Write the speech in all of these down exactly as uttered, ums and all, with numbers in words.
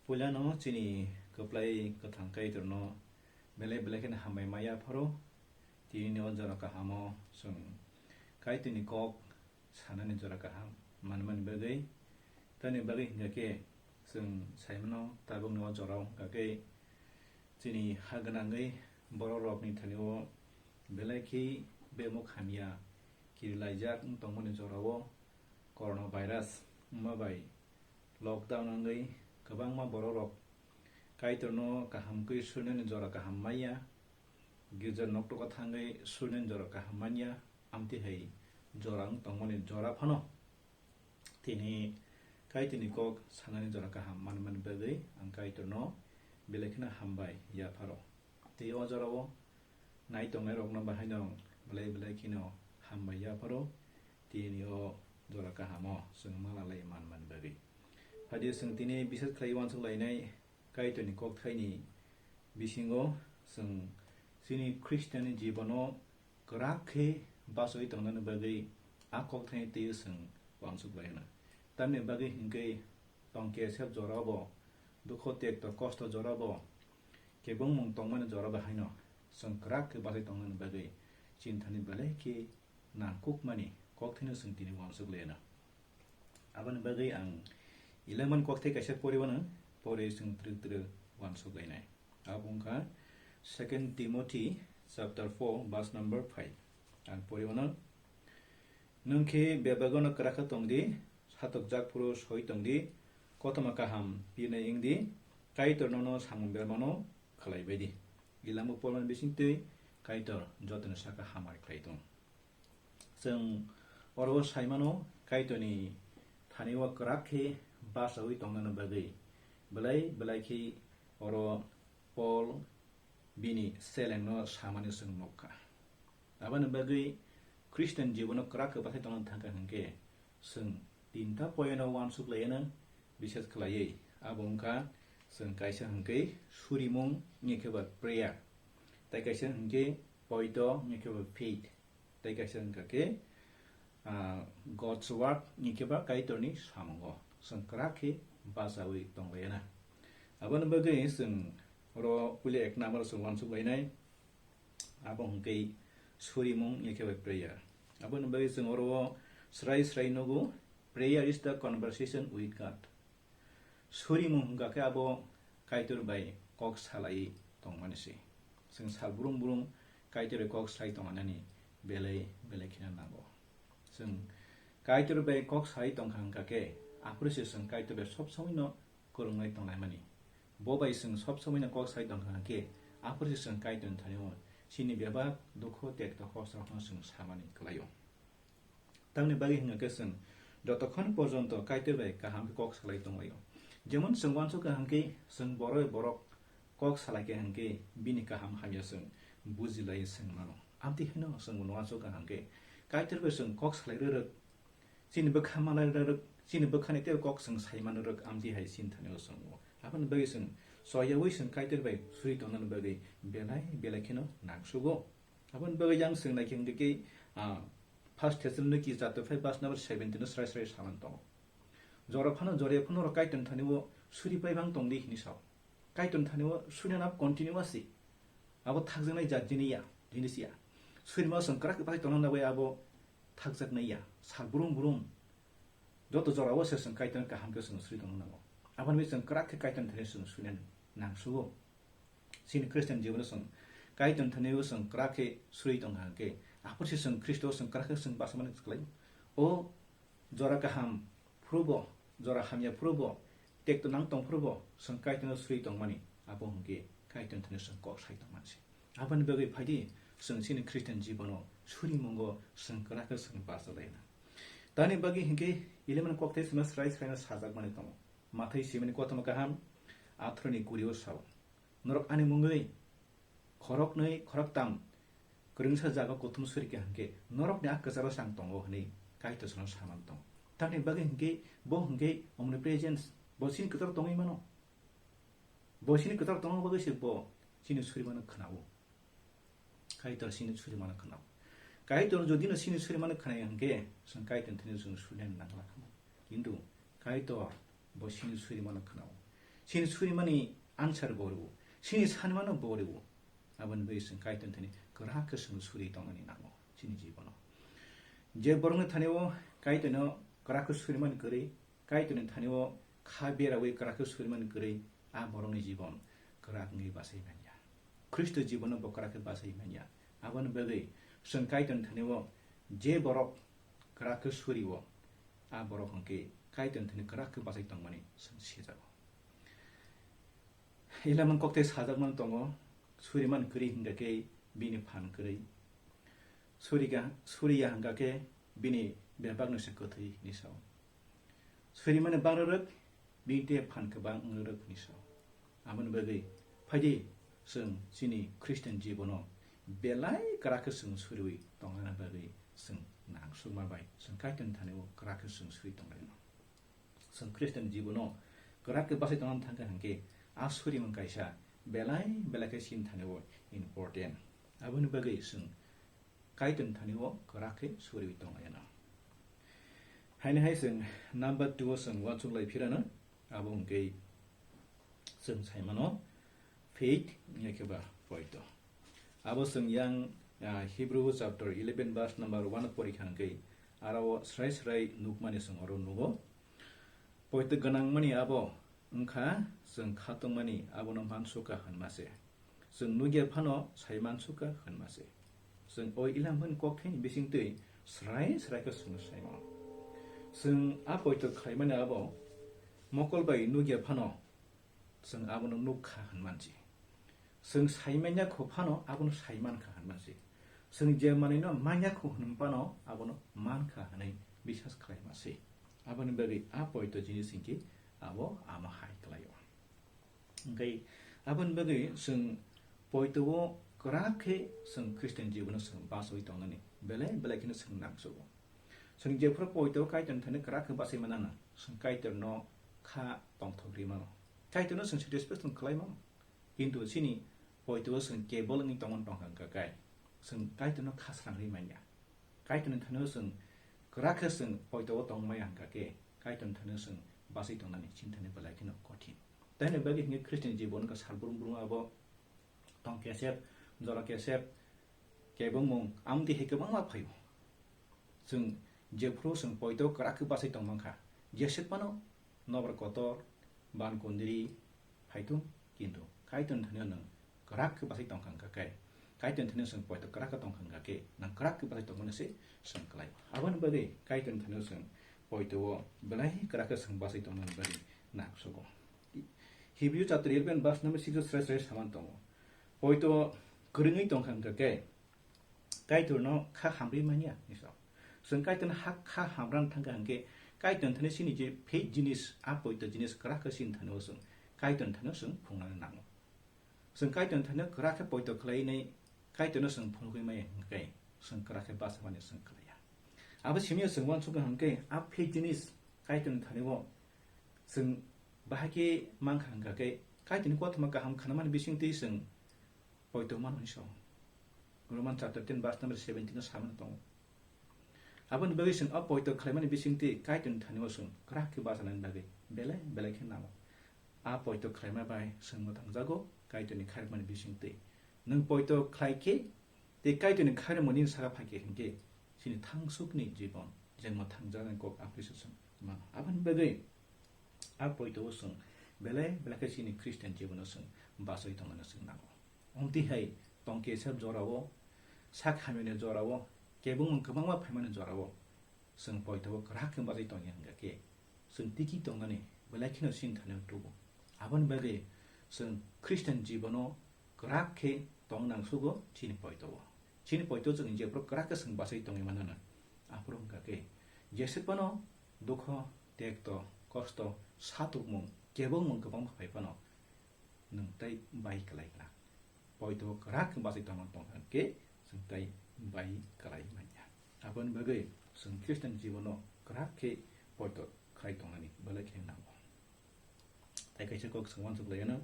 Puilano chini kwplai kwthang Kaitorno belai belai kheno hambai ma yapharo. Tini o jora kahamo chwng Kaitorni kok sanani jora kaham manmani bagwi. Tamni bagwi hingkha khe chwng saimano tabukni o jorao hingkha khe chini ha gwnangwi bororokni thani o belai khe bemuk hamya kirilaijak wng tongmani jorao coronavirus wngma bai lockdown wngwi kwbangma bororok Kaitorno kaham khe suinani jora kaham manya, girja noktogo thangwi suinani jora kaham manya, amtwi hai jora wng tongmani jora phano tini Kaitorni kok sanani jora kaham manmani bagwi ang Kaitorno belai kheno hambai yapharo. Tei o jorao nai tongnai rokno bahaino belai belai kheno hambai yapharo tini o jora kahamo chwng malalai manmani bagwi. Phaidi chwng tini bisas khlai uansuk lainai Kaitorni kokthaini bisingo chwng chini Khristiani jibono kwrak khe bachoi tongnani bagwi a kokthaini twiwi chwng uansuk laina. Tamni bagwi hwnkhe tongkhe sep jorabo, dukho tekto kosto jorabo, kebengmung tongmani jorabo haino chwng kwrak khe bachai tongnani bagwi chinthani belai khe nangkukmani kokthaino chwng tini uansuk laina. Aboni bagwi ang eleven kokthai kaisa poriwano, pori chwng twrwk twrwk uansuk lainai. Abo wngkha Second Timothy chapter four verse number five. Ang poriwano, nwng khe bebagwno kwrak khe tong di, satokjak phuru soi tong di, kothoma kaham pirnai wng di, Kaitor nono samung bermano khlai bai di. Ilambo polmani bisingtwi Kaitor jotoni saka hamari khlai tong. Chwng oro saimano Kaitorni thani o kwrak khe bachaui tongnani bagwi belai belai khe oro Paul bini selengno samani chwng nukha. Aboni bagwi Christian jibono kwrak khe bachai tongna thangkha hwnkhe chwng tinta poyano uansuk laiano bises khlaiwi. Abo wngkha chwng kaisa hwnkhe surimung, wngya khe ba prayer, tei kaisa hwnkhe poito, wngya khe ba faith, tei kaisa wngkha khe, ah, God's word, wngya khe ba Kaitorni samungo chwng kwrak khe bachaui tonglaiana. Aboni bagwi chwng oro puila ek number chwng uansuk lainai. Abo hwnkhe surimung, wngya khe bai prayer. Aboni bagwi chwng oro srai srai nugo, prayer is the conversation with God. Surimung hwnkha khe abo Kaitor bai kok salai tongmani se. Chwng sal brum brum Kaitor bai kok salai tonglainani belai belai kheno nango. Chwng Kaitor bai kok salai tongkha hwnkha khe aphuru se chwng Kaitor bai sob somoino kwrwngnai tonglaimani. Bo bai chwng sob somoino kok sai tongkha hwnkhe, aphuru se chwng Kaitorni thani-o chini bebak dukhu tekto kostrokno chwng samani kwlaio. Tamni bagwi hwnkha khe chwng jotokhon porjonto Kaitor bai kaham khe kok salai tonglaio. Jemon chwng uansukha hwnkhe chwng borok bai borok kok salai khe hwnkhe bini kaham hamya chwng bujilai chwng mano. Amtwi hino chwng uansukha hwnkhe Kaitor bai chwng kok salai rwrwk, chini bwkha malai rwrwk, chini bwkhani tei kok chwng sai mano rwk, amtwi hai chini thani o chwng o. Aboni bagwi chwng choyaui chwng Kaitor bai suri tongnani bagwi belai belai kheno nangsugo. Aboni bagwi yang chwng naikhe hwnkhe khe, ah, First Thessaloniki chapter five verse number seventeen o srai srai saman tongo. Jora phano, joraya phano norok Kaitorni thani o suri pai bang tong di hini sao. Kaitorni thani o surinani abo continue asi. Abo thakjaknai jat jini ya, jinis ya. Surima chwng kwrak khe pai tongna nangwi abo thakjaknai ya. Sal brum brum. Joto jora o se chwng Kaitorni kaham khe chwng suri tongna nango. Aboni bagwi chwng kwrak khe Kaitorni thani chwng surinani nangsugo. Chini Christian jibono chwng Kaitorni thani o chwng kwrak khe suri tongkha hwnkhe, aphuru se chwng Khristo chwng kwrak khe chwng bachama ni kwlai. O jora kaham phuru bo, jora hamya phuru bo, tekto nang tong phuru bo, chwng Kaitorno suri tongmani, abo hwnkhe Kaitorni thani chwng kok sai tongmani se. Aboni bagwi phaidi, chwng chini Christian jibono surimungo chwng kwrak khe chwng bachalaina. Tamni bagwi hwnkhe eleven kokthai chwngno srai sraino sajakmani tongo. Mathai simini kothoma kaham, atharoni kuri o sao. Norok ani mungwi khoroknwi khoroktam kwrwngsa jaga kuthum suri kha hwnkhe norokni a kwcharo chang tongo hwnwi Kaitor chwngno saman tongo. Tamni bagwi hwnkhe bo hwnkhe omnipresence, bo chini kwcharo tongwi mano. Bo chini kwcharo tongma bagwi se bo chini surimano khwnao. Kaitor chini surimano khwnao. Kaitor jodi no chini surimano khwnai hwnkhe chwng Kaitor thani chwng surinani nangla khna. Kintu Kaitor bo chini surimano khwnao. Chini surimani answer bo rwo, chini sanmano bo rwo. Aboni bagwi chwng Kaitorni thani kwrak khe chwng suri tongmani nango chini jibono. Je borokni thani-o Kaitorno kwrak khe surimani kwrwi, Kaitorni thani-o kha berawi kwrak khe surimani kwrwi, a borokni jibon kwrak wngwi bachai manya. Khristo jibono bo kwrak khe bachai manya. Aboni bagwi chwng Kaitorni thani-o je borok kwrak khe suri-o, a borok hwnkhe Kaitorni thani kwrak khe bachai tongmani chwng sijago. Elaman koktei sajakmani tongo, suriman kwrwi hwnkha khe bini phan kwrwi. Suriga-, suriya hwnkha khe bini bebakno se kwthwi hinwi sao. Surimani bangrwrwk bini tei phan kwbang wngrwrwk hinwi sao. Aboni bagwi phaidi chwng chini Christian jibono belai kwrak khe chwng suriwi tongna bagwi chwng nangsukma bai chwng Kaitorni thani-o kwrak khe chwng suri tonglaino. Chwng Christian jibono kwrak khe bachai tongna thangkha hwnkhe a surimung kaisa belai belai khe chini thani-o important. Aboni bagwi chwng Kaitorni thani-o kwrak khe suriwi tonglaino. Haini hai chwng number two o chwng uansuk lai phirano, abo hwnkhe chwng saimano faith wngya khe ba poito. Abo chwng yang, ah, Hebrew chapter eleven verse number one o porikha hwnkhe, aro srai srai nukmani chwng oro nugo. Poito gwnangmani abo wngkha chwng khatungmani abono mansukha hwnma se. Chwng nukya phano sai mansukha hwnma se. Chwng o Ilamani kokthaini bisingtwi srai srai khe chwngno saimano. Chwng a poito khlaimani abo mokol bai nukya phano chwng abono nukkha hwnmansi. Chwng saimanya kho phano abono saimankha hwnmansi. Chwng je manwino manya kho hwn phano abono mankha hwnwi biswas khlaima se. Aboni bagwi a poito jinis hinkhe abo ama hai khlaio. Hwnkhe aboni bagwi chwng poito-o kwrak khe chwng Christian jibono chwng bachoi tongnani belai belai kheno chwng nangsugo. Chwng jephuru poito-o Kaitorni thani kwrak khe bachai manana, chwng Kaitorno kha tongthok ri mano. Kaitorno chwng satisfaction khlai mano. Kintu chini poito-o chwng kebol wngwi tongmani tongkha hwnkha khe chwng Kaitorno kha srang ri manya. Kaitorni thani-o chwng kwrak khe chwng poito-o tongmaya hwnkha khe Kaitorni thani-o chwng bachai tongnani chini thani belai kheno kothin. Tamoni bagwi hinkhe Christian jibon wngkha sal brum brum abo tong kesep, jora kesep, kebengmung, amtwi hai kwbangma phaio. Chwng jephuru chwng poito kwrak khe bachai tong mankha, jeswk phano nokbar kotor, ban kundri, phaitung, kintu Kaitorni thani-o nwng kwrak khe bachai tongkha hwnkha khe, Kaitorni thani-o chwng poito kwrak khe tongkha hwnkha khe, nwng kwrak khe bachai tongmani se chwng kwlai. Aboni bagwi Kaitorni thani-o chwng poito-o belai kwrak khe chwng bachai tongmani bagwi nangsugo. Hebrew chapter eleven verse number six o srai srai saman tongo. Poito kwrwngwi tongkha hwnkha khe, Kaitorno kha hamrwi manya, hinwi sao. Chwng Kaitorno ha kha hamrana thangkha hwnkhe, Kaitorni thani chini je faith jinis, a poito jinis kwrak khe chini thani-o chwng Kaitorni thani-o chwng phungnani nango. Chwng Kaitorni thani-o kwrak khe poito khlai nai, Kaitorno chwng phunugwi maya hwnkhe, chwng kwrak khe bachamani chwng khlaiya. Abo simi chwng uansukha hwnkhe, a faith jinis Kaitorni thani-o chwng bahai khe mankha hwnkha khe, Kaitorni kothoma kaham khnamani bisingtwi chwng poito mano hinwi sao. Roman chapter ten verse number seventeen o samani tongo. Aboni bagwi chwng o poito khlaimani bisingtwi Kaitorni thani-o chwng kwrak khe bachanani bagwi belai belai khe nango. A poito khlaima bai chwngno tangjago Kaitorni khairokmani bisingtwi. Nwng poito khlai khe tei Kaitorni khairokmani saka phai khe hinkhe chini thangsukni jibon jengma thangjaknai kok aphrisu chwng mano. Aboni bagwi a poito-o chwng belai belai khe chini Christian jibono chwng bachoi tongmani chwng nango. Omtwi hai tong kesep jorao, sak hamyani jorao, kebengmung kwbangma phaimani jorao chwng poito-o kwrak khe bachai tongya hwnkha khe, chwng tiki tongnani belai kheno chini thani-o tubu. Aboni bagwi chwng Christian jibono kwrak khe tong nangsugo chini poito-o. Chini poito chwng jephuru kwrak khe chwng bachai tongwi manana, aphuru wngkha khe jeswk phano dukho, tekto, kosto, satokmung, kebengmung kwbangma phai phano, nwng tei bai kwlai glak. Poito kwrak khe bachai tongma tongkha khe chwng tei bai kwlai manya. Aboni bagwi chwng Christian jibono kwrak khe poito khlai tongnani belai khe nango. Tei kaisa kok chwng uansuk lai ano,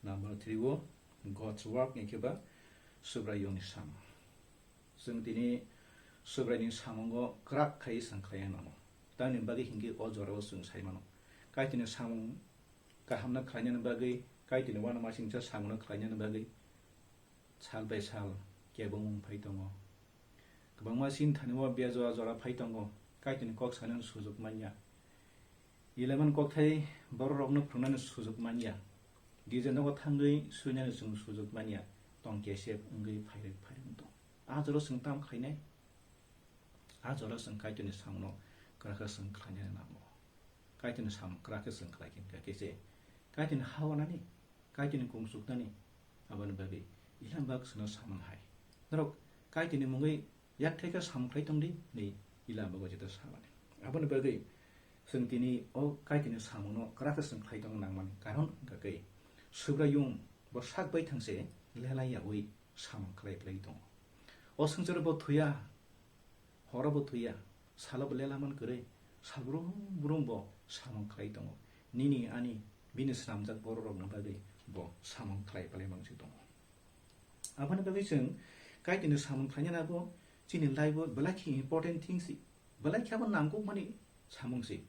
number three o God's work ni khe ba Subraiyungni samung. Chwng tini Subraiyungni samungo kwrak khai chwng khlai nango. Tamni bagwi hinkhe o jorao chwng sai mano, Kaitorni samung kahamno khlainani bagwi, Kaitorni uanamasingcha samungno khlainani bagwi sal bai sal kebengmung phai tongo. Kwbangma sini thani o bia jora jora phai tongo, Kaitorni kok sanani sujuk manya. Eleven kokthai bororokno phwrwngnani sujuk manya. Girja nogo thangwi suinani chwng sujuk manya. Tong kesep wngwi phairwk phairwk tong. A jora chwng tam khlainai? A jora chwng Kaitorni samungno kwrak khe chwng khlainani nango. Kaitorni samung kwrak khe chwng khlai khe wngkha khe se Kaitorni ha wanani, Kaitorni kung chuknani, aboni bagwi Elambak chwngno samung hai. Norok Kaitorni mungwi yak thai khe samung khlai tongdi, hwnwi Elabago jeta samani. Aboni bagwi chwng tini o Kaitorni samungno kwrak khe chwng khlai tongna nangmani karon wngkha khe Subraiyung bo sak bai thangse lelai yaui samung khlai phlai tongo. O swngcharo bo thuya, horo bo thuya, salo bo lela man kwrwi, sal brum brum bo samung khlai tongo. Nini ani bini swnamjak bororokni bagwi bo samung khlai palai mangsi tongo. Aboni bagwi chwng Kaitorni samung khlainani abo chini life-o belai khe important thing si, belai khe abo nangkukmani samung si.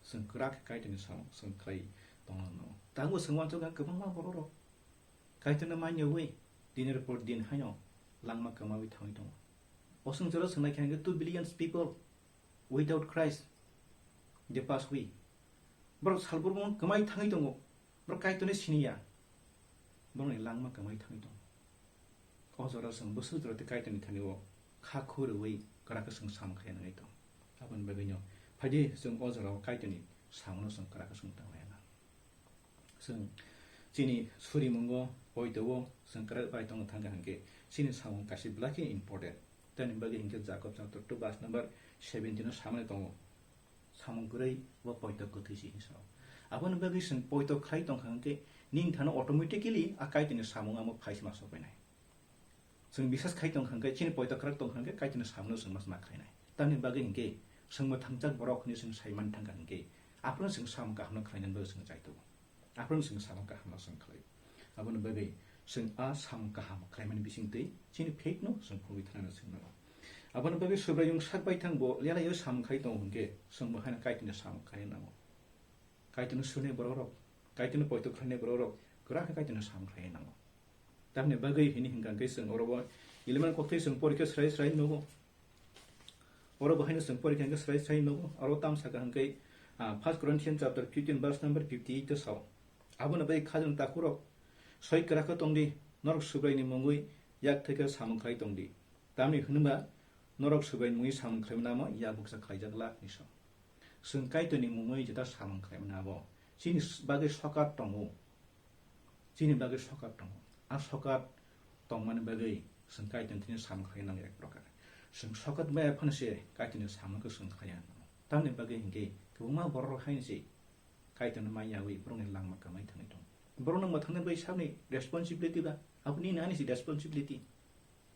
Chwng kwrak khe Kaitorni samung chwng khlai tongna nango. Tabuk chwng uansukha kwbangma bororok Kaitorno manyaui dinor por din haino langma kwmaui thangwi tongo. O swngcharo chwng naikha hwnkhe two billions people without Christ the past week. Borok salbrum kwmai thangwi tongo. Borok Kaitorno siniya. Borokni langma kwmai thangwi tongo. O jora chwng bwswk jora tei Kaitorni thani o kha khurwi kwrak khe chwng samung khlai nangwi tong. Aboni bagwino phaidi chwng o jorao Kaitorni samungno chwng kwrak khe chwng tanglaina. Chwng chini surimungo poito o chwng kwrak bai tongna thangkha hwnkhe chini samung kaisa belai khe important. Tamni bagwi hwnkhe Jakob chapter two verse number seventeen o samani tongo. Samung kwrwi bo poito kwthwi se hwnwi sao. Aboni bagwi chwng poito khlai tongkha hwnkhe nini thani automatically a Kaitorni samung amo phai se ma sopainai. Chwng bisas khai tongkha hwnkhe, chini poito kwrak tongkha hwnkhe Kaitorni samungno chwng ma khlainai. Tamni bagwi hwnkhe chwng mwthangjak borok hwnwi chwng sai man thangkha hwnkhe, aphuru chwng samung kahamno khlainani bagwi chwng chai tongo. Aphuru chwng samung kahamno chwng khlai. Aboni bagwi chwng a samung kaham khlaimani bisingtwi chini faith no chwng phungwi thanani chwng nango. Aboni bagwi Subraiyung sak baithang bo lelaio samung khai tongo hwnkhe, chwng bo haino Kaitorni samung khai nango. Kaitorno swnai borok rok, Kaitorno poito khlainai borok rok kwrak khe Kaitorno samung khlai nango. Tamni bagwi hini hwnkha hwnkhe chwng oro bo eleven kokthai chwng porikha srai srai nugo. Oro bo haino chwng porikha hwnkhe srai srai nugo. Oro tam saka hwnkhe, ah, First Corinthians chapter fifteen verse number fifty eight o sao. Abono bai khajang takhurok soi kwrak khe tongdi, norok Subraini mungwi yak thai khe samung khlai tongdi. Tamni hwnba norok Subraini mungwi samung khlaimani amo yak bukcha khlaijak lak ni sao. Chwng Kaitorni mungwi jeta samung khlaimani abo chini bagwi sokat tongo. Chini bagwi sokat tongo. A sokat tongmani bagwi chwng Kaitorni thani samung khlai nango ek prokar. Chwng sokat maya phano se Kaitorni samung khe chwng khlai nango. Tamni bagwi hinkhe kwbangma borok rok haino se Kaitorno maya wi borokni langma kwmai thangwi tongo. Borokno mwthangna bagwi saboni responsibility ba? Abo nini ani se responsibility.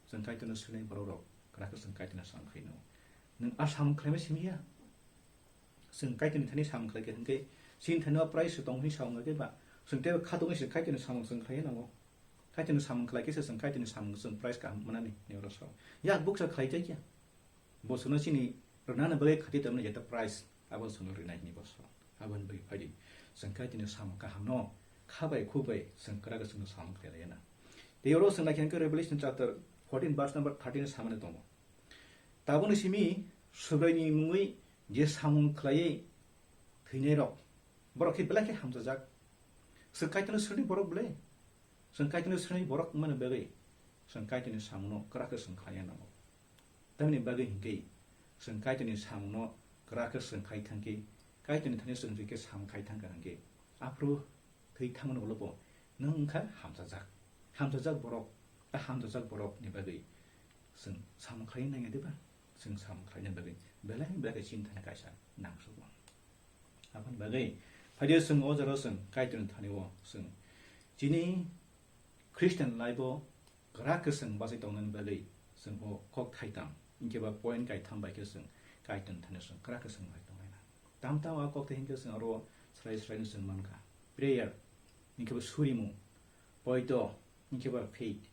Chwng Kaitorno swnai borok rok, kwrak khe chwng Kaitorno samung khlai nango. Nwng a samung khlaima simi ya? Chwng Kaitorni thani samung khlai khe hwnkhe, chini thani o price se tong hwnwi samung khe ba, chwng teibo kha tongwi se Kaitorni samung chwng khlai nango. Kaitorni samung khlai khe se chwng Kaitorni samung chwng price kaham manani, nini oro sao. Yak bukcha khlai chai khe. Bo chwngno chini rwnani bagwi khati tongmani jeta price, abo chwngno rwnai hwnwi bo sao. Aboni bagwi phaidi, chwng Kaitorni samung kahamno kha bai khuk bai chwng kwrak khe chwngno samung khlai lai ya na. Tei oro chwng naikha hwnkhe Revelation chapter fourteen verse number thirteen samani tongo. Tabukni simi Subraini mungwi je samung khlaiwi thwinairok, borok khe belai khe hamjajak. Chwng Kaitorno swnwi borok ble? Chwng Kaitorno swnwi borok wngmani bagwi chwng Kaitorni samungno kwrak khe chwng khlaiya nango. Tamni bagwi hinkhe chwng Kaitorni samungno kwrak khe chwng khai thangkhe, Kaitorni thani chwng rikhe samung khai thangkha hinkhe, aphuru thwi thangmani ulo bo nwng wngkha hamjajak. Hamjajak borok, a hamjajak borokni bagwi chwng samung khlai nangya diba? Chwng samung khlaina bagwi belai belai khe chini thani kaisa nangsugo. Aboni bagwi phaidi chwng o jora chwng Kaitorni thani o chwng chini Christian life o kwrak khe chwng bachai tongnani bagwi chwng o kok thaitham, hinkhe ba point kaitham bai khe chwng Kaitorni thani chwng kwrak khe chwng bai tonglaina. Tam tam a kok thai hinkhe chwng aro srai srai no chwng mankha. Prayer, hinkhe ba surimung, poito, hinkhe ba faith.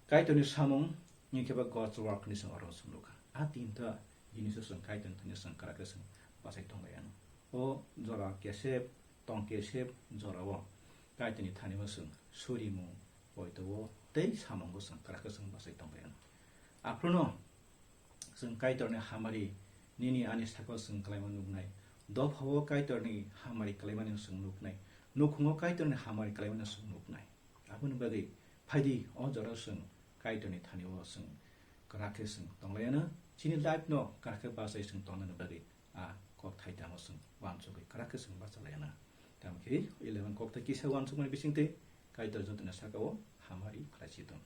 Kaitorni samung, hinkhe ba God's work ni chwng oro chwng nukha. A tinta jinisa chwng Kaitorni thani chwng kwrak khe chwng bachai tonglai ano. O jora kesep tongkhe se jorao Kaitorni thani o chwng surimung, poito o tei samungo chwng kwrak khe chwng bachai tonglaino. Aphuru no chwng Kaitorni hamari nini ani sakao chwng kwlaima nuknai, dophao Kaitorni hamari kwlaimani chwng nuknai, nukhungo Kaitorni hamari kwlaimani chwng nuknai. Aboni bagwi phaidi o jorao chwng Kaitorni thani o chwng kwrak khe chwng tonglaino, chini life no kwrak khe bachai chwng tongnani bagwi a kok thaitamo chwng uansugwi kwrak khe chwng bachalaino. Tamo khe eleven kok tei kisa uansukmani bisingtwi Kaitor jotoni sakao hamari khlai si tong.